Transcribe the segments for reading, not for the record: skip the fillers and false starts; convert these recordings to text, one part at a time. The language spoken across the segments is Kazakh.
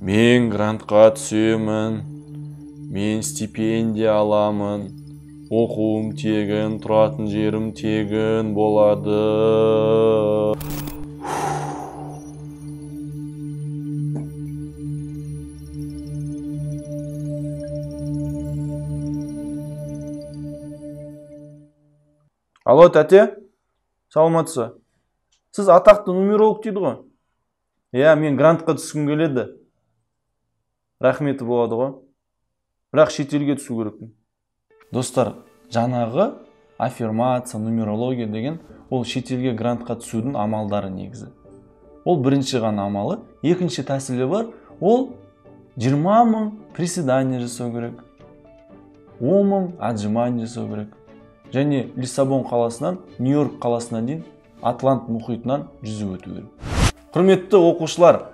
Мен грантқа түсемін, мен стипендия аламын, оқуым тегін, тұратын жерім тегін болады. Алло, тәте, саламатсыз. Сіз атақты нумеролог дейді ғой. Иә, мен грантқа түскім келеді. Рахметі болады ғой. Бірақ шетелге түсу керекпін. Достар, жаңағы аффирмация, нумерология деген ол шетелге грантқа түсудің амалдары негізі. Ол бірінші ғана амалы. Екінші тәсілі бар, ол 20 мың приседание жасау керек. 10 мың отжимание жасау керек. Және Лиссабон қаласынан Нью-Йорк қаласына дейін Атлант мұхитынан жүзіп өту керек. Құрметті оқушылар,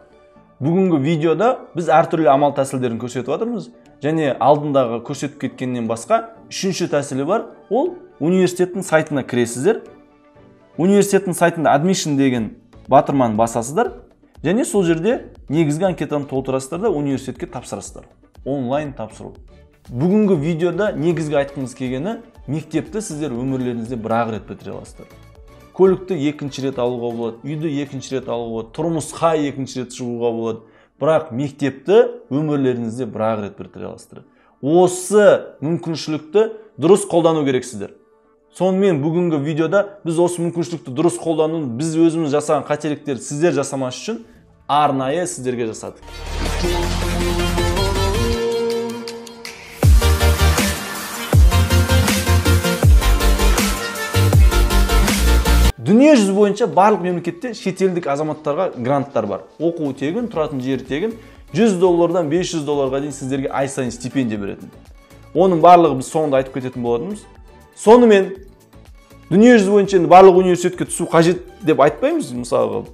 бүгінгі видеода біз әртүрлі амал тәсілдерін көрсетіп жатырмыз. Және алдындағы көрсетіп кеткеннен басқа үшінші тәсілі бар. Ол университеттің сайтына кіресіздер. Университеттің сайтында admission деген батырманы басасыздар. Және сол жерде негізгі анкетаны толтырасыздар да университетке тапсырасыздар. Онлайн тапсыру. Бүгінгі видеода негізгі айтқымыз келгені, мектепті сіздер өмірлеріңізде бір-ақ рет бітіре аласыздар. Көлікті екінші рет алуға болады, үйді екінші рет алуға болады, тұрмысқа екінші рет шығуға болады. Бірақ мектепті өмірлеріңізде бір-ақ рет бітіре аласыздар. Осы мүмкіншілікті дұрыс қолдану керексіздер. Сонымен бүгінгі видеода біз осы мүмкіншілікті дұрыс қолдану, біз өзіміз жасаған қателіктерді сіздер жасамас үшін арнайы сіздерге жасадық. Дүниежүзі бойынша барлық мемлекетте шетелдік азаматтарға гранттар бар. Оқуы тегін, тұратын жері тегін, 100 доллардан 500 долларға дейін сіздерге ай сайын стипендия беретін. Оның барлығы біз соңында айтып кететін болатынбыз. Сонымен дүниежүзі бойынша енді барлық университетке түсу қажет деп айтпаймыз. Мысалға,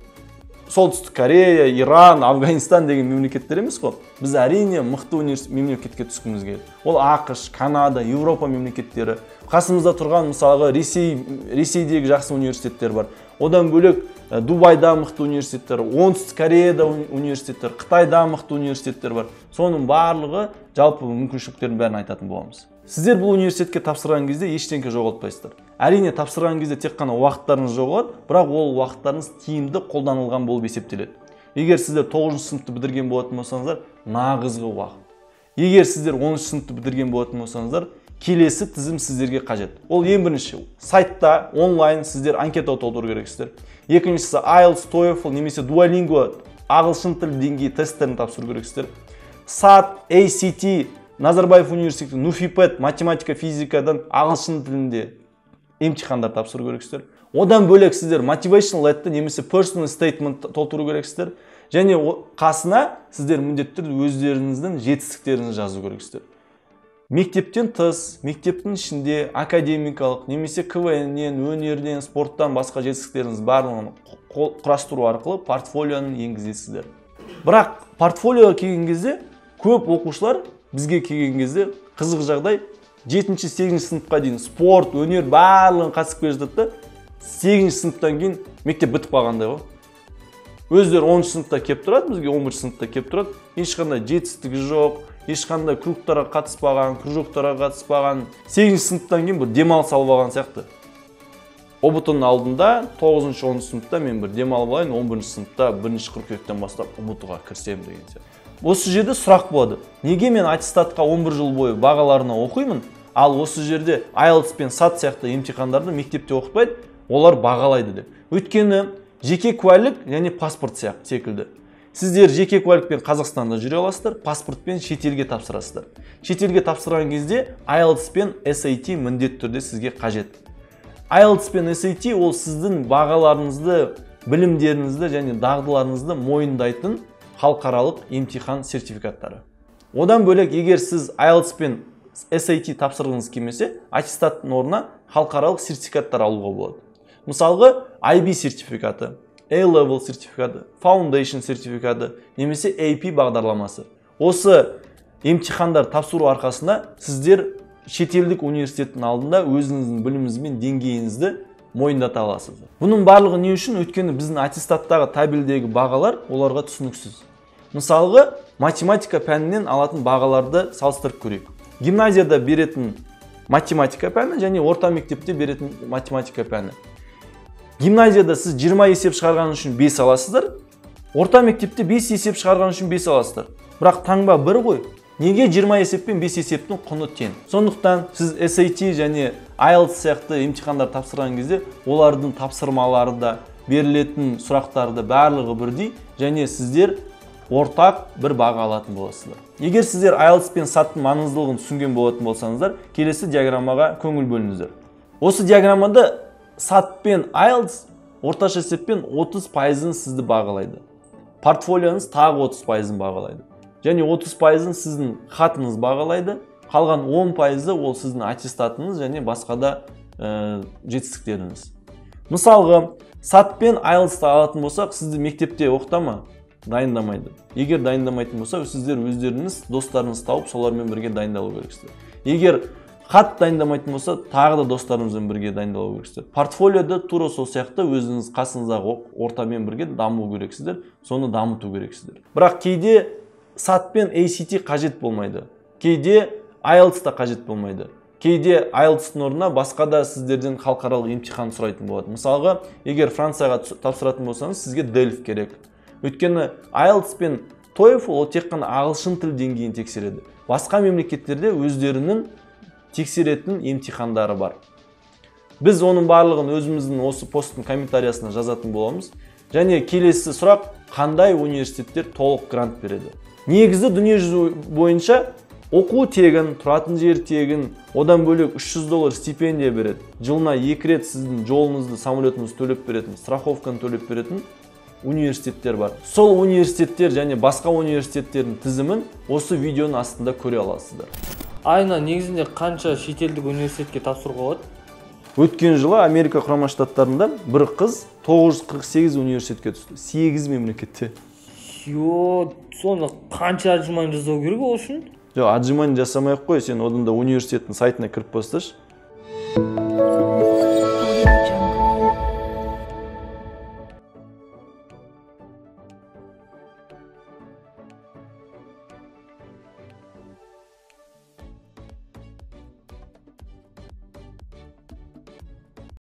Солтүстік Корея, Иран, Афганистан деген мемлекеттер емес қой. Біз әрине мықты мемлекетке түскіміз келеді. Ол ақш, Канада, Еуропа мемлекеттері. Қасымызда тұрған мысалға Ресейдегі жақсы университеттер бар. Одан бөлек Дубайда мықты университеттер, Оңтүстік Кореяда университеттер, Қытайда мықты университеттер бар. Соның барлығы жалпы мүмкіншіліктердің бәрін айтатын боламыз. Сіздер бұл университетке тапсырған кезде ештеңе жоғалтпайсыздар. Әрине тапсырған кезде тек қана уақыттарыңыз жоғалады, бірақ ол уақыттарыңыз тиімді қолданылған болып есептеледі. Егер сіздер 9 сыныпты бітірген болатын болсаңыздар, нағызғы уақыт. Егер сіздер 10 сыныпты бітірген болатын болсаңыздар, келесі тізім сіздерге қажет. Ол ең бірінші, сайтта онлайн сіздер анкета толтыру керексіздер. Екіншісі, IELTS, TOEFL немесе Duolingo ағылшын тіл деңгейі тесттерін тапсыру керексіздер. SAT, ACT, Назарбаев университеті, Нуфипет, математика, физикадан ағылшын тілінде емтихандар тапсыру керексіздер. Одан бөлек сіздер motivational letter немесе personal statement толтыру керексіздер. Және қасына сіздер міндетті түрде өздеріңіздің жетістіктеріңізді жазу керексіздер. Мектептен тыс, мектептің ішінде академикалық немесе КВН-нен, өнерден, спорттан басқа жетістіктеріңіз барлығын құрастыру арқылы портфолионы енгізесіздер. Бірақ портфолиоға келген кезде көп оқушылар бізге келген кезде қызық жағдай 7-8 сыныпқа дейін спорт, өнер барлығын қатысып келе жатады да, 8 сыныптан кейін мектеп бітіп қалғандай ғой. Өздері 10 сыныпта келіп тұрады, бізге 11 сыныпта келіп тұрады. Ешқандай жетістігі жоқ, ешқандай клубтарға қатыспаған, кружоктарға қатыспаған. 8 сыныптан кейін бір демалыс алып алған сияқты. ҰБТ-ның алдында 9-10 сыныпта мен бір демалып алайын, 11 сыныпта 1 қыркүйектен бастап ҰБТ-ға кірсем деген сияқты. Осы жерде сұрақ болады. Неге мен аттестатқа 11 жыл бойы бағаларына оқимын, ал осы жерде IELTS пен SAT сияқты емтихандарды мектепте оқытпайды, олар бағалайды деп. Өйткені жеке куәлік және паспорт секілді. Сіздер жеке куәлікпен Қазақстанда жүре аласыздар, паспортпен шетелге тапсырасыздар. Шетелге тапсырған кезде IELTS пен SAT міндетті түрде сізге қажет. IELTS пен SAT ол сіздің бағаларыңызды, білімдеріңізді және дағдыларыңызды мойындайтын халықаралық емтихан сертификаттары. Одан бөлек, егер сіз IELTS пен SAT тапсырғыңыз келмесе, аттестаттың орнына халықаралық сертификаттар алуға болады. Мысалға, IB сертификаты, A-level сертификаты, Foundation сертификаты немесе AP бағдарламасы. Осы емтихандар тапсыру арқасында сіздер шетелдік университеттің алдында өзіңіздің біліміңіз бен деңгейіңізді мойындата аласыз. Бұның барлығы не үшін? Өйткені біздің аттестаттағы табельдегі бағалар оларға түсініксіз. Мысалға, Математика пәнінен алатын бағаларды салыстырып көрейік. Гимназияда беретін математика пәні және орта мектепте беретін математика пәні. Гимназияда сіз 20 есеп шығарған үшін 5 аласыздар, орта мектепте 5 есеп шығарған үшін 5 аласыздар. Бірақ таңба бір ғой. Неге 20 есеп пен 5 есептің құны тең? Сондықтан сіз SAT және IELTS сияқты емтихандар тапсырған кезде олардың тапсырмалары да, берілетін сұрақтары да барлығы бірдей және сіздер ортақ бір баға алатын боласыздар. Егер сіздер IELTS пен SAT-тың маңыздылығын түсінген болатын болсаңыздар, келесі диаграммаға көңіл бөліңіздер. Осы диаграммада SAT пен IELTS орташа есеппен 30% сізді бағалайды. Портфолионыз тағы 30% бағалайды. Және 30% сіздің хатыңыз бағалайды. Қалған 10% ол сіздің аттестатыңыз және басқа да жетістіктеріңіз. Мысалға, SAT пен IELTS-ты алатын болсақ, сізді мектепте оқыта ма? Дайындамайды. Егер дайындамайтын болса, сіздер өздеріңіз достарыңыз тауып, солармен бірге дайындалу керексіздер. Егер хат дайындамайтын болса, тағы да достарыңызбен бірге дайындалу керексіздер. Портфолиода тура сол сияқты өзіңіз қасыңыздағы ортамен бірге даму керексіздер, соны дамыту керексіздер. Бірақ кейде SAT пен ACT қажет болмайды. Кейде IELTS та қажет болмайды. Кейде IELTS-тың орнына басқа да сіздерден халықаралық емтихан сұрайтын болады. Мысалға, егер Францияға тапсыратын болсаңыз, сізге DELF керек. Өйткені IELTS пен TOEFL ол тек қана ағылшын тіл деңгейін тексереді. Басқа мемлекеттерде өздерінің тексеретін емтихандары бар. Біз оның барлығын өзіміздің осы посттың комментариясына жазатын боламыз. Және келесі сұрақ, қандай университеттер толық грант береді? Негізі дүниежүзі бойынша оқу тегін, тұратын жер тегін, одан бөлек $300 стипендия береді. Жылына 2 рет сіздің жолыңызды, самолетіңізді төлеп беретін, страховканы төлеп беретін университеттер бар. Сол университеттер және басқа университеттердің тізімін осы видеоның астында көре аласыздар. Айына негізінде қанша шетелдік университетке тапсыруға болады? Өткен жылы Америка Құрама Штаттарында бір қыз 948 университетке түсті. 8 мемлекетте. Йо, соны қанша отжимание жасау керек ол үшін? Жоқ, отжимание жасамай ақ қой, сен одан да университеттің сайтына кіріп басташы.